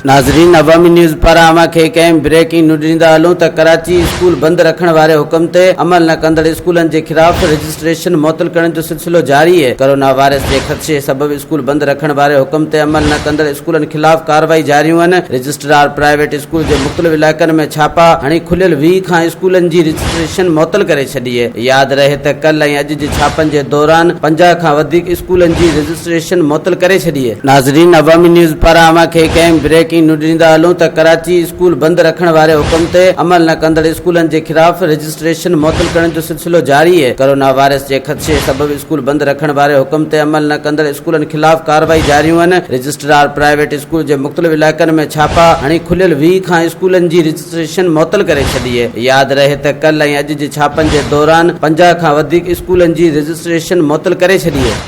ناظرين عوامي نيوز پاران اوهان کي هڪ اهم بريڪنگ نيوز ڏيندا هلون ته ڪراچي اسڪول بند رکڻ واري حڪم تي عمل نه ڪندڙ اسڪولن جي خلاف رجسٽريشن معطل ڪرڻ جو سلسلو جاري اهي. ڪرونا وائرس جي خدشي سبب اسڪول بند رکڻ واري حڪم تي عمل نه ڪندڙ اسڪولن خلاف ڪارروائي جاريون آهن. رجسٽرار پرائيويٽ اسڪول جي مختلف علائقن ۾ ڇاپا هڻي کليل 20 کان اسڪولن جي رجسٽريشن معطل ڪري ڇڏي اهي. ياد رهي ته ڪل ۽ اڄ جي ڇاپن جي دوران 50 کان وڌيڪ اسڪولن جي رجسٽريشن معطل ڪري ڇڏي اهي. ناظرين عوامي نيوز پاران اوهان کي هڪ اهم بريڪنگ نيوز ڏيندا هلون ته ڪراچي اسڪول بند رکڻ واري حڪم تي عمل نه ڪندڙ اسڪولن جي خلاف رجسٽريشن معطل ڪرڻ جو سلسلو جاري اهي. ڪرونا وائرس جي خدشي سبب اسڪول بند رکڻ واري حڪم تي عمل نه ڪندڙ اسڪولن خلاف ڪارروائي جاريون آهن. رجسٽرار پرائيويٽ اسڪول جي مختلف علائقن ۾ ڇاپا هڻي کليل 20 کان اسڪولن جي رجسٽريشن معطل ڪري ڇڏي اهي. ياد رهي ته ڪل ۽ اڄ جي ڇاپن جي دوران 50 کان وڌيڪ اسڪولن جي رجسٽريشن معطل ڪري ڇڏي اهي.